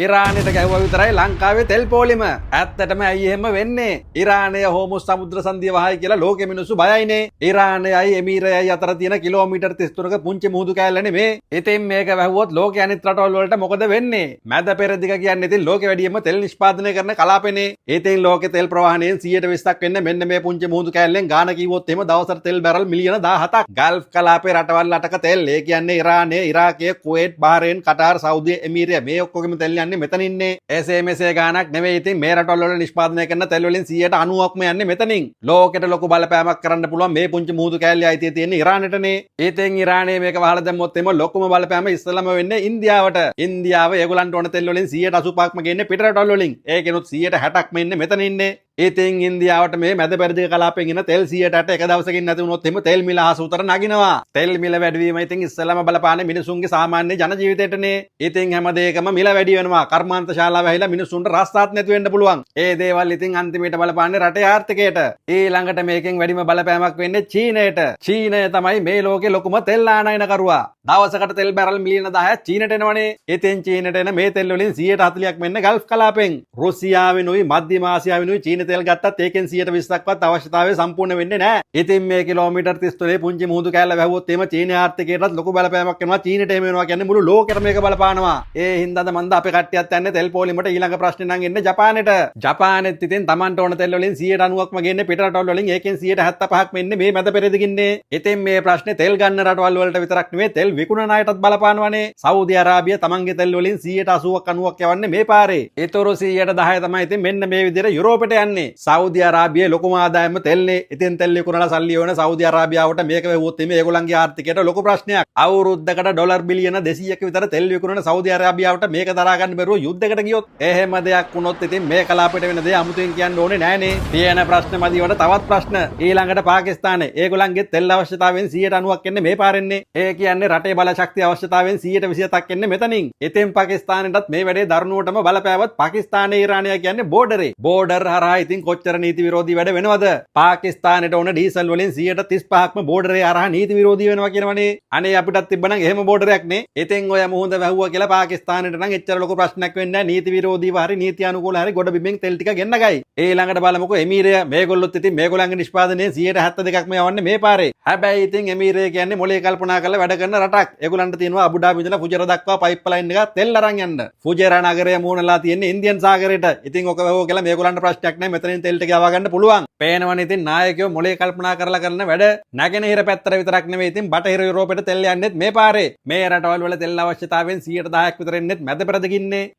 ඉරානෙට ගැහුවා විතරයි ලංකාවේ තෙල් පොලිම. ඇත්තටම ඇයි එහෙම වෙන්නේ? ඉරානය හෝමුස් සමුද්‍ර සන්ධිය වහයි කියලා ලෝකෙ මිනිස්සු බයයිනේ. ඉරානයයි එමීරයයි අතර තියෙන කිලෝමීටර් 33ක පුංචි මුහුදු කෑල්ලනේ මේ. ඉතින් මේක වැහුවොත් ලෝකෙ අනිත් රටවල් වලට මොකද වෙන්නේ? මැද පෙරදිග කියන්නේ ඉතින් ලෝකෙ වැඩියෙන්ම තෙල් නිෂ්පාදනය කරන කලාපෙනේ. ඉතින් ලෝකෙ තෙල් ප්‍රවාහනයෙන් 120ක් වෙන්න මෙන්න මේ පුංචි මුහුදු කෑල්ලෙන් ගාන කිව්වොත් එහෙම දවසට තෙල් බැරල් මිලියන 17ක්. ගල්ෆ් කලාපේ රටවල් අටක තෙල්. ඒ කියන්නේ ඉරානය, ඉරාකය, කුවේට්, බහරේන්, කටාර්, සෞදිය, එමීරිය මේ ඔක්කොගෙම තෙල් යන්නේ මෙතනින්නේ. එසේ මෙසේ ගානක් නෙවෙයි. ඉතින් මේ රටවල් වල නිෂ්පාදනය කරන තෙල් වලින් 90%ක්ම යන්නේ මෙතනින්. ලෝකෙට ලොකු බලපෑමක් කරන්න පුළුවන් මේ පුංචි මුහුදු කෑල්ලේ අයිතිය තියෙන්නේ ඉරානෙටනේ. ඉතින් ඉරානයේ මේක වහලා දැම්මොත් එහෙම ලොකුම බලපෑම ඉස්සෙල්ලම වෙන්නේ ඉන්දියාවට. ඉන්දියාව ඒගොල්ලන්ට ඕන තෙල් වලින් 85%ක්ම ගේන්නේ පිට රටවල් වලින්. ඒකෙනුත් 60%ක්ම ඉන්නේ මෙතන ඉන්නේ. ඉතින් ඉන්දියාවට මේ මැද පෙරදිග කලාපෙන් එන තෙල් 108 එක දවසකින් නැති වුණොත් එහෙම තෙල් මිල අහස උතර නගිනවා. තෙල් මිල වැඩි වීම ඉතින් ඉස්සෙල්ලම බලපාන්නේ මිනිසුන්ගේ සාමාන්‍ය ජන ජීවිතයටනේ. ඉතින් හැම දෙයකම මිල වැඩි වෙනවා. කර්මාන්ත ශාලා වැහිලා මිනිසුන්ට රස්සාත් නැති වෙන්න පුළුවන්. ඒ දේවල් ඉතින් අන්තිමට බලපාන්නේ රටේ ආර්ථිකයට. ඊළඟට මේකෙන් වැඩිම බලපෑමක් වෙන්නේ චීනයට. චීනය තමයි මේ ලෝකේ ලොකුම තෙල් ආනයනකරුවා. දවසකට තෙල් බැරල් මිලියන 10ක් චීනට එනවනේ. ඉතින් චීනට එන මේ තෙල් වලින් 140ක් මෙන්න ගල්ෆ් කලාපෙන්. රුසියාවෙනුයි මධ්‍යම ආසියාවෙනුයි චීන තෙල් ගත්තත් ඒකෙන් 120ක්වත් අවශ්‍යතාවය සම්පූර්ණ වෙන්නේ නැහැ. ඉතින් මේ කිලෝමීටර් 33 පුංචි මුහුදු කෑල්ල වැහුවොත් එහෙම චීන ආර්ථිකයටත් ලොකු බලපෑමක් වෙනවා. චීනට එහෙම වෙනවා කියන්නේ මුළු ලෝකෙටම මේක බලපානවා. ඒ හින්දාද මන්ද අපේ කට්ටියත් යන්නේ තෙල් පොලිමට. ඊළඟ ප්‍රශ්නේ නම් එන්නේ ජපානෙට. ජපානෙත් ඉතින් තමන්ට ඕන තෙල් වලින් 90%ක්ම ගේන්නේ පිට රටවල් වලින්. ඒකෙන් 75%ක්ම එන්නේ මේ මැද පෙරදිගින්නේ. ඉතින් මේ ප්‍රශ්නේ තෙල් ගන්න රටවල් වලට විතරක් නෙවෙයි, තෙල් විකුණන අයටත් බලපානවනේ. සෞදි අරාබිය තමන්ගේ තෙල් වලින් 80ක් 90ක් යවන්නේ මේ පාරේ. ඊතුරු 110 තමයි ඉතින් මෙන්න මේ විදිහට යුරෝපෙට යන්නේ. සෞදි අරාබියේ ලොකුම ආදායම තෙල්නේ. ඉතින් තෙල් විකුණලා සල්ලි හොයන සෞදි අරාබියාවට මේක වැහුවොත් එimhe ඒගොල්ලන්ගේ ආර්ථිකයට ලොකු ප්‍රශ්නයක්. අවුරුද්දකට ඩොලර් බිලියන 200ක විතර තෙල් විකුණන සෞදි අරාබියාවට මේක දරා ගන්න බැරුව යුද්ධයකට ගියොත්, එහෙම දෙයක් වුණොත් ඉතින් මේ කලාපෙට වෙන දේ අමුතුවෙන් කියන්න ඕනේ නෑනේ. තියෙන ප්‍රශ්න මදිවට තවත් ප්‍රශ්න. ඊළඟට පාකිස්තානේ. ඒගොල්ලන්ගේ තෙල් අවශ්‍යතාවයෙන් 90ක් එන්නේ මේ පාරෙන්නේ. ඒ කියන්නේ රටේ බල ශක්තිය අවශ්‍යතාවයෙන් 127ක් එන්නේ මෙතනින්. ඉතින් පාකිස්තානෙටත් මේ වැඩේ දරුණුවටම බලපෑවත් පාකිස්තානයේ ඉරානය කියන්නේ බෝඩරේ. බෝඩර් හරහා ඉතින් කොච්චර නීති විරෝධී වැඩ වෙනවද? පාකිස්තානෙට ඕන ඩීසල් වලින් 35%ක්ම බෝඩරේ හරහා නීති විරෝධී වෙනවා කියනවනේ. අනේ අපිටත් තිබ්බනම් එහෙම බෝඩරයක් නේ. ඉතින් ඔය මුහුද වැහුවා කියලා පාකිස්තානෙට නම් එච්චර ලොකු ප්‍රශ්නයක් වෙන්නේ නැහැ. නීති විරෝධීව හරි නීති අනුකූල හරි ගොඩ බිමෙන් තෙල් ටික ගෙන්න ගයි. ඊළඟට බලමුකෝ එමීරය. මේගොල්ලොත් ඉතින් මේගොල්ලන්ගේ නිෂ්පාදනයෙන් 72%ක්ම යවන්නේ මේ පාරේ. හැබැයි ඉතින් එමීරය කියන්නේ මොලේ කල්පනා කරලා වැඩ කරන රටක්. ඒගොල්ලන්ට තියෙනවා අබුඩාබි ඉඳලා ෆුජේරා දක්වා පයිප් ලයින් එකක් තෙල් අරන් යන්න. ෆුජේරා නගරය මූණලා තියෙන්නේ ඉන්දියන් සාගරයට. ඉතින් ඔක වැහුවා කියලා මේගොල්ලන්ට ප්‍රශ්නයක් නැහැ. මෙතනින් තෙල් ටික යවා ගන්න පුළුවන්. පේනවනේ ඉතින් නායකයෝ මොලේ කල්පනා කරලා කරන වැඩ. නැගෙනහිර පැත්තට විතරක් නෙවෙයි, ඉතින් බටහිර යුරෝපෙට තෙල් යන්නෙත් මේ පාරේ. මේ රටවල් වල තෙල් අවශ්‍යතාවයෙන් 10%ක් විතර එන්නෙත් මැද පෙරදිගින්නේ.